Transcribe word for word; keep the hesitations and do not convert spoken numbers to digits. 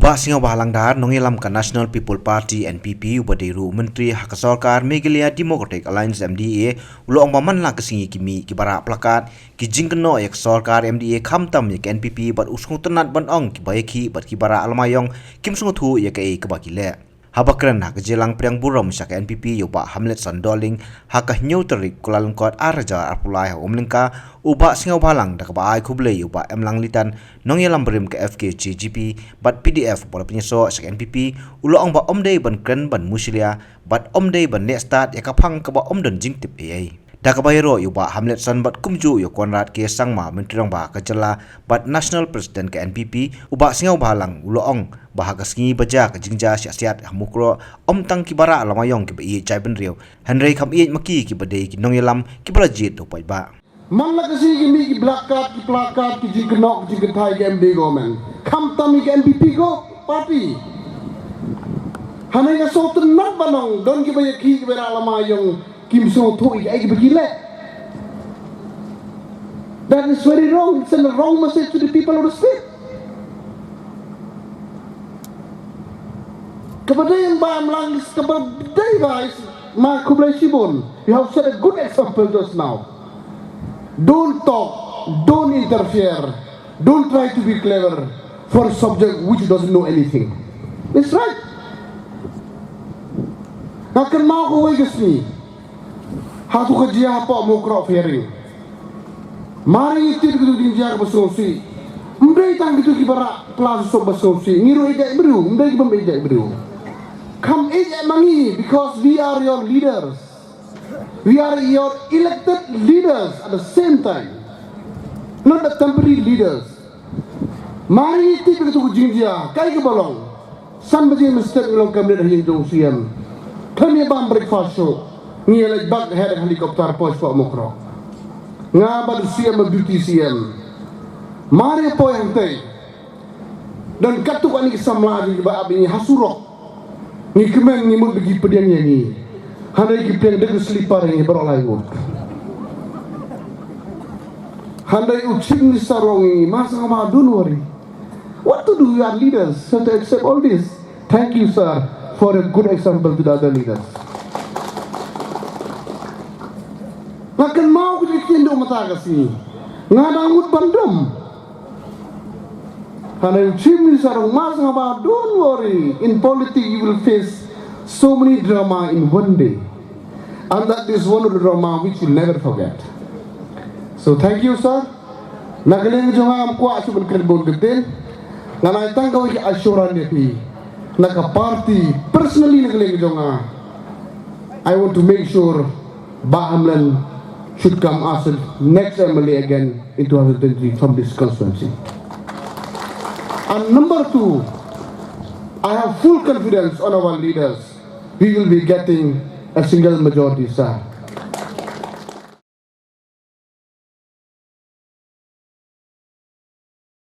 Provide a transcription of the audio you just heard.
Bah Sniawbhalang Dhar, nongïalam ka National People Party, N P P, uba dei ruh u Myntri ha ka sorkar Meghalaya Democratic Alliance, M D A, u la ong ba man la ka sngi ki mih kiba rah plakat, ki jingkynnoh ïa ka sorkar M D A khamtam ïa ka N P P, bad u sngewtynnat ban ong kiba ïakhih bad kiba rah lama ïong kim sngewthuh ïa kaei kaba ki leh. Haba kren ha ka jingïalang pdiang burom sha ka N P P ïa u Bah Hamletson Dohling ha ka hynñiew tarik Kyllalyngkot ar hajar arphew lai ha Umlyngka, u Bah Sniawbhalang, da kaba ai khublei ïa u Bah Emlang Litan, nongïalam barim ka F K J G P bad P D F, ba la pynïasoh sha ka N P P, u la ong ba ym dei ban kren ban mushlia bad ym dei ban leh stad ïa ka phang kaba ym don jingtip ei ei. Da kaba ïaroh ïa u Bah Hamletson bad kumjuh ïa u Conrad K Sangma, Myntri Rangbah ka jylla bad National President ka N P P, u Bah Sniawbhalang u la ong ba ha ka sngi ba jia ka jingjia siat siat ha Mukroh, ym tang kiba rah lama ïong kiba ïeit jairbynriew, hynrei kham ïeit ma ki kiba dei ki nongïalam kiba la jied da u paidbah. Man la ka sngi ki mih ki plakat, ki plakat, ki jingkynnoh, ki jingkynthai ka M D A government. Khamtam ïa ka N P P ko party. Hangne nga sngewtynnat ban ong, don kiba ïakhih kiba rah lama ïong kim sngewthuh ïa kaei kaba ki leh. That is very wrong. It send a wrong message to the people of the state. Kaba dei, Bah Emlang, kaba dei, Bah, ma khublei shibun. You have set a good example just now. Don't talk, don't interfere, don't try to be clever for a subject which doesn't know anything. It's right. Nga kynmaw kawei ka sngi, ha tu ka jia hapoh Mukroh Firing. Mar ngi tip kito ki jingjia kaba sngewsih. Ym dei tang kito kiba rah pla suk ba sngewsih. Ngi ruh ïeit ïa ki briew, ym dei ki bym ïeit ïa ki briew. Kham ïeit ïa ma ngi, because we are your leaders. We are your elected leaders at the same time. Not the temporary leaders. Mar ngi tip kito ki jingjia, kaei kaba long. San baje mynstep ngi long cabinet ha ïing jong u C M. Khlem ïa bam breakfast shuh, ngi ïa leit bak ha helicopter poi shapoh Mukroh. Nga bad u C M bad u deputy C M. Mar ïa poi hangtei, don katto katne ki samla kiba ap ïa ngi ha surok. Ngi kmen, ngi mut ba ki pdiang ïa ngi. Hynrei ki pdiang da ki slipper ïa ngi baroh lai ngut. Hynrei u Chief Minister u ong ïa ngi, Masawa, don't worry. What to do? You are leaders, so to accept all this. Thank you, sir, for a good example to the other leaders. Nga kynmaw ka jingkynduh mynta ka sngi. Nga dang mut ban dum. Hynrei u Chief Minister u ong, Masawa, don't worry. In politics, you will face so many drama in one day. And that is one of the drama which you'll never forget. So thank you, sir. Na ka liang jong nga ngam kwah shuh ban kren bun ktien. Ngan ai tang kawei ka assurance ïa phi. Na ka party, personally na ka liang jong nga, I want to make sure Bah Hamletson should come as a next M L A again in two thousand twenty from this constituency. And number two, I have full confidence on our leaders. We will be getting a single majority, sir.